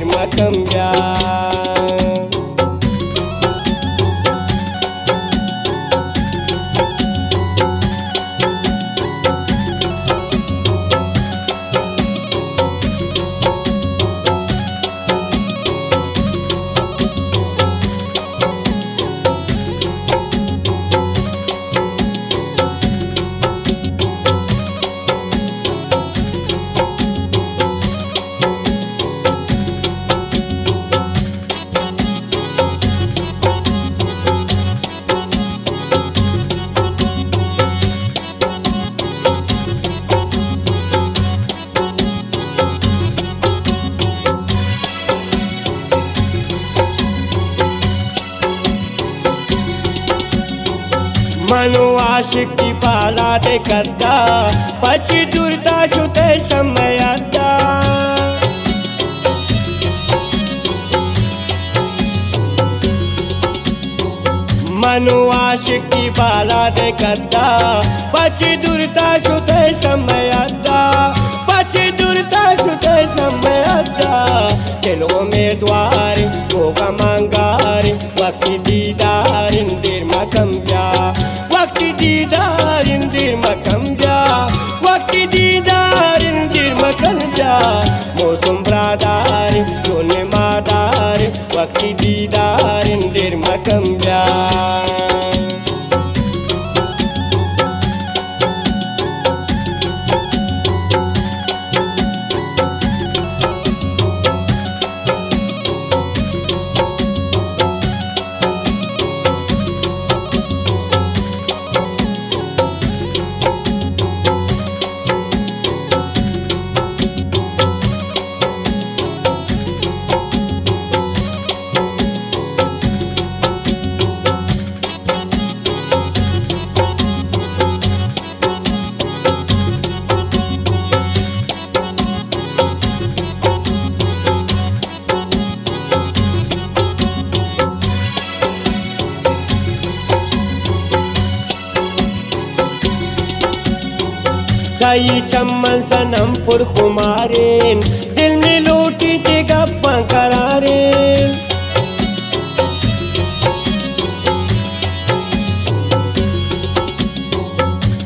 مکن بیا۔ من و عاشقی بالا دے کدا، پچی دور تا شتے شمع ادا۔ من و عاشقی بالا دے کدا، پچی دور تا شتے شمع ادا، پچی دور تا شتے شمع ادا۔ دل امیدوار، گو گمانگار، وقتی دیدار دیر مکن بیا، وقتی دیدار دیر مکن بیا، وقتی دیدار دیر مکن بیا۔ موسم برادار، چون مادار، وقتی دیدار دیر مکن بیا۔ تئی چمن صنم پر خمارین، دل می لوٹی تے گپاں قرارین۔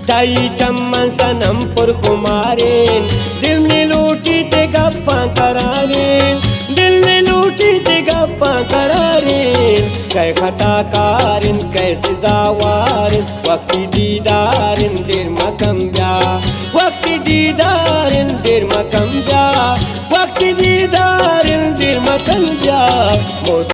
تئی چمن صنم پر خمارین، دل می لوٹی تے گپاں قرارین، دل می لوٹی تے گپاں قرارین۔ کئے خطا کارین، کئے سزاوارین، وقتی دیدارین دیر مکن بیا، وقتی دیدارین دیر مکن بیا، وقتی دیدارین دیر مکن بیا۔ موسم